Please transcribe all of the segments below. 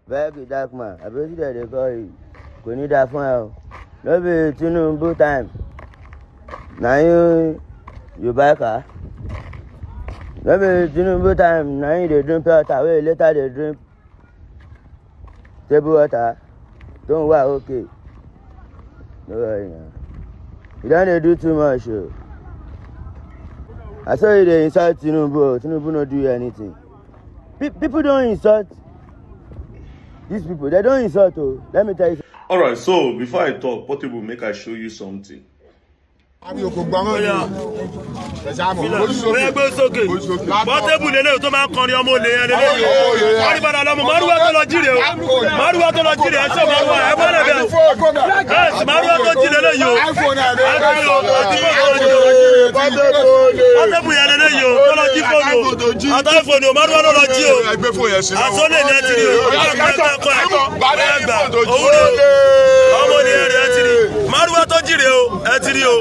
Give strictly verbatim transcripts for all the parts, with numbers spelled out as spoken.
Beg you, dark man, abi wetin dem dey call you? Kò ní dáa fún ẹ o. No be Tinubu time na you you buy car. No be Tinubu time na you dey drink pure water wey you later dey drink table water. Don't worry, okay. No worry now. You don dey do too much o. I saw you dey insult Tinubu o. Tinubu no do you anything. Pe- people don insult these people. They don insult o. Let me tell you. All right, so before I talk, Portable, make I show you something. Àbí o kò gbọ́ mọ́ mi. Ẹ ṣáà mọ̀. Ó yẹ gbé sókè. Portable lélẹ̀ tó máa ń kọrin ọmọ olè yẹn lélẹ̀ yìí o. Wọ́n ní padà lọ́mọ márùwá tó lọ jíre o. Márùwá tó lọ jíre ẹ ṣe márùwá ẹ bọ́lẹ̀ bẹ́ẹ̀. Ẹ sì márùwá tó jí lélẹ̀ yìí o. iPhone ẹ̀ ló Portable yẹn lélẹ̀ yìí o. Tó lọ jí fóònù o. Àtọ́ fóònù o márùwá ló lọ jí o. Ẹ gbé fóònù yẹn sí. Àsọlẹ̀ ni ẹ ti rí o. Ẹ gbà owó rẹ o. Ọmọ ni ẹ rí ẹ ti rí. Márùwá tó jíre o. Ẹ ti rí o.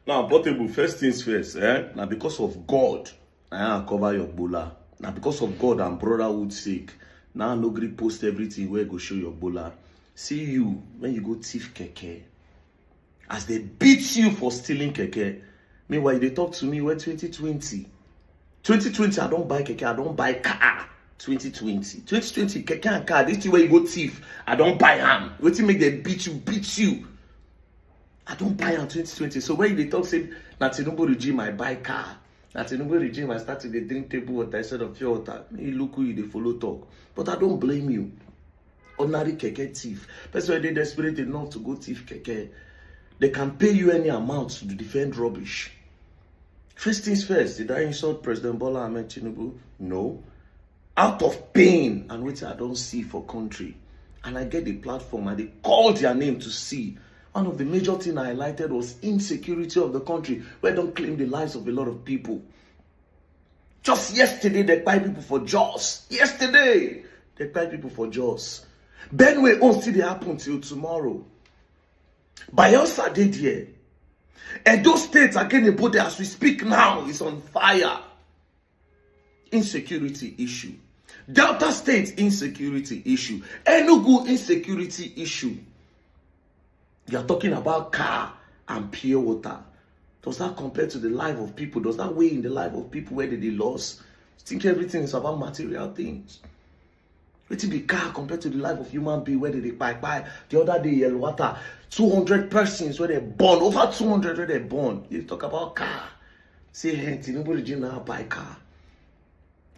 Now, Portable, first things first, eh? Now, because of God, I cover your bola. Now, because of God and brotherhood sake, now I no gree post everything where go show your bola. See you when you go thief keke. As they beat you for stealing keke, meanwhile, they talk to me when twenty twenty. twenty twenty, I don't buy keke, I don't buy car. twenty twenty. twenty twenty, keke and car, this thing where you go thief, I don't buy am. Wetin make them beat you, beat you. I don't buy am twenty twenty. So when they talk, say, na Tinubu regime, I buy car. Na Tinubu regime, I start to dey drink table water instead of pure water. Me look who you dey follow talk. But I don't blame you. Ordinary keke thief. Person wey dey desperate enough to go thief keke. They can pay you any amount to defend rubbish. First things first, did I insult President Bola Ahmed Tinubu? No. Out of pain and wetin I don see for country, and I get the platform, I dey call their name to see. One of the major things I highlighted was insecurity of the country, where don claim the lives of a lot of people. Just yesterday, they kpai people for Jos. Yesterday, they kpai people for Jos. Benue own still dey happen till tomorrow. Bayelsa dey there. Edo State again, Ebode, as we speak now, is on fire. Insecurity issue. Delta State, insecurity issue. Enugu, insecurity issue. You are talking about car and pure water. Does that compare to the life of people? Does that weigh in the life of people where they dey lost? You think everything is about material things? Wetin be car compared to the life of human being where they dey kpai kpai? The other day, Yelwata, two hundred persons where they born, over two hundred where they born. You talk about car. Say, hey, Tinubu regime now buy car.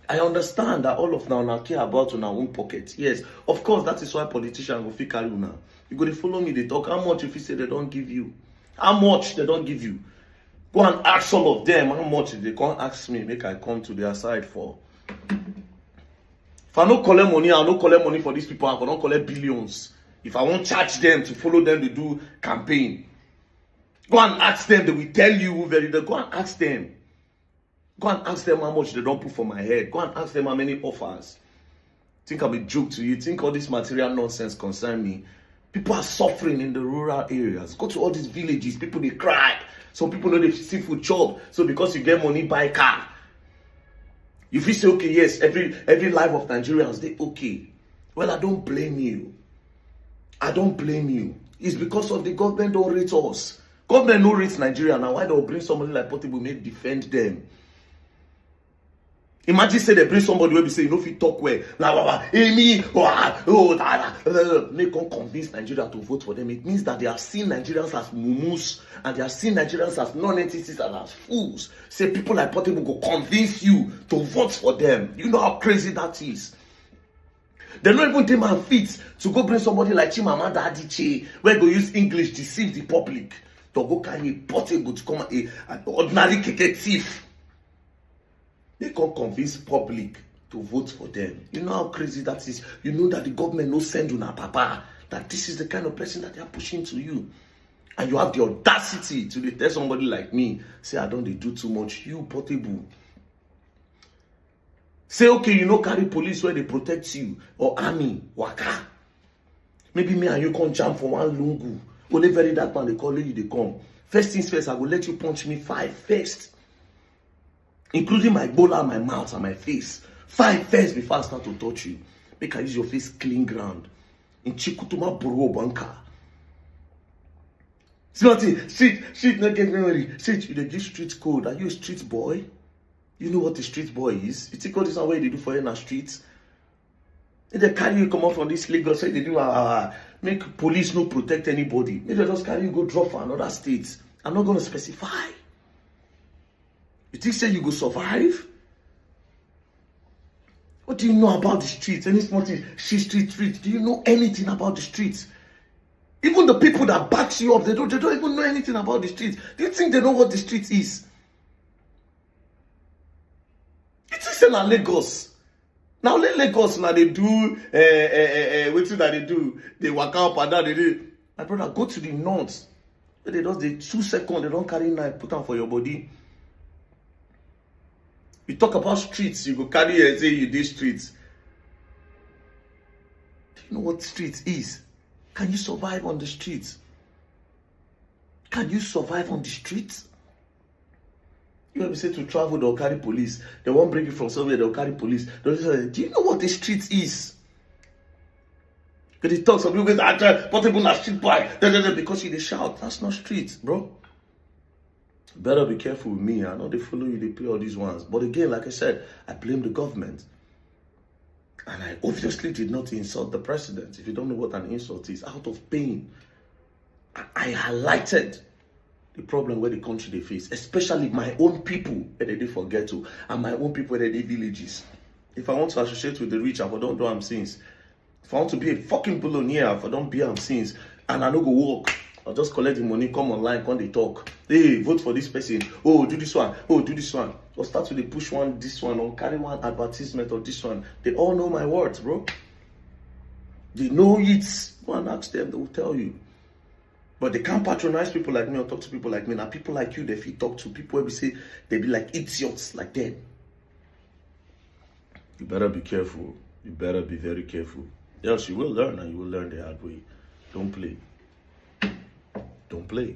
I understand that all of now now care about una own pocket. Yes, of course, that is why politician go fit carry una. You go dey follow me, dey talk how much you fit say they don't give you. How much they don't give you. Go and ask all of them how much they can't ask me, make I come to their side for. If I no collect money, I no collect money for these people. I for don collect billions. If I won't charge them to follow them to do campaign, go and ask them. They will tell you who very. They go and ask them. Go and ask them how much they don't put for my head. Go and ask them how many offers. Think I'm a joke to you. Think all this material nonsense concern me. People are suffering in the rural areas. Go to all these villages. People they cry. Some people know they see food chop. So because you get money, buy car. You feel say okay, yes, every every life of Nigerians they okay. Well, I don't blame you. I don't blame you. It's because of the government don't rate us. Government no rate Nigeria now. Why they bring somebody like Portable may defend them? Imagine say they bring somebody where we say you know if you talk well, la la la, Amy, oh, ah, oh, da, da, da, da, make come convince Nigeria to vote for them. It means that they have seen Nigerians as mumus and they have seen Nigerians as non-entities and as fools. Say people like Portable go convince you to vote for them. You know how crazy that is. They no even take my feet to go bring somebody like Chimamanda Adichie, where go use English deceive the public. To go carry Portable to come a, an ordinary keke thief. They can't convince public to vote for them. You know how crazy that is. You know that the government no send una papa. That this is the kind of person that they are pushing to you. And you have the audacity to dey tell somebody like me, say I don't dey do too much. You Portable. Say okay, you no carry police where they protect you or army, waka. Maybe me and you come jam for one lungu. Only very that man they call you, they come. First things first, I go let you punch me five first. Including my bola, my mouth, and my face. Five first before I start to touch you. Make I use your face clean ground. In Chikutuma Buru Banka. See nothing. Street, street no get memory. Street, you dey give street code. Are you a street boy? You know what a street boy is? You think all this one wey you dey do for here na street? If they carry you comot from this Lagos, say they do ah, make police no protect anybody. Make they just carry you go drop for another state. I'm not gonna specify. You think say you go survive? What do you know about the streets? Any small thing, street, street, street. Do you know anything about the streets? Even the people that backs you up, they don't, they don't even know anything about the streets. Do you think they know what the street is? You think say na Lagos? Na only Lagos na dey do eh, eh, eh, eh, wetin na dey do? Dey waka up and down. Dey dey. My brother, go to the north. Wey dey just dey two seconds, they don carry knife put am for your body. You talk about streets, you go carry here say you dey streets. Do you know what street is? Can you survive on the street? Can you survive on the street? You ever say to travel, they'll carry police. They won't bring you from somewhere, they'll carry police. They'll just say, do you know what the street is? Because they talk, some people go, ah, portable na street boy. Da, da, da, because you dey shout. That's not street, bro. You better be careful with me. I know they follow you, they play all these ones. But again, like I said, I blame the government. And I obviously did not insult the president. If you don't know what an insult is, out of pain, I, I highlighted the problem where the country they face, especially my own people where they dey for ghetto and my own people where they dey villages. If I want to associate with the rich, I for don't do am since. If I want to be a fucking billionaire, I for don't be am since. And I no go work. I'll just collect the money, come online, come dey talk. Hey, vote for this person. Oh, do this one. Oh, do this one. Or start to dey push one, this one, or carry one advertisement or this one. They all know my words, bro. They know it. Go and ask them, they will tell you. But they can't patronize people like me or talk to people like me. Now people like you, they fit talk to people where we say they be like idiots like them. You better be careful. You better be very careful. Yes, you will learn, and you will learn the hard way. Don't play. Don't play.